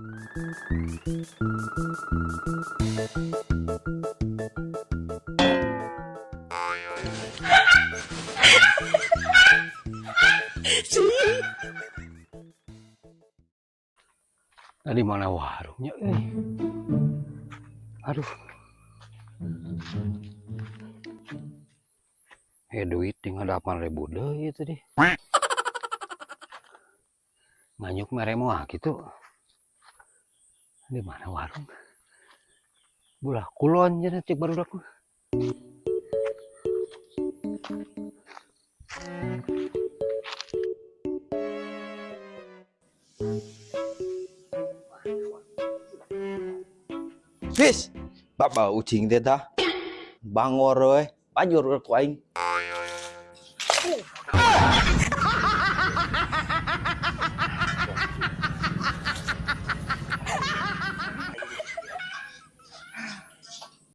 Tadi mana warungnya eh? Aduh. Eh, duit tinggal 8.000 deui itu deh. Nganyuk mere moal gitu. Di mana warung? Bulah kulon cenah cek barudak mah. Sis, bapak ucing teh tah. Bangor we, banjur ku aing.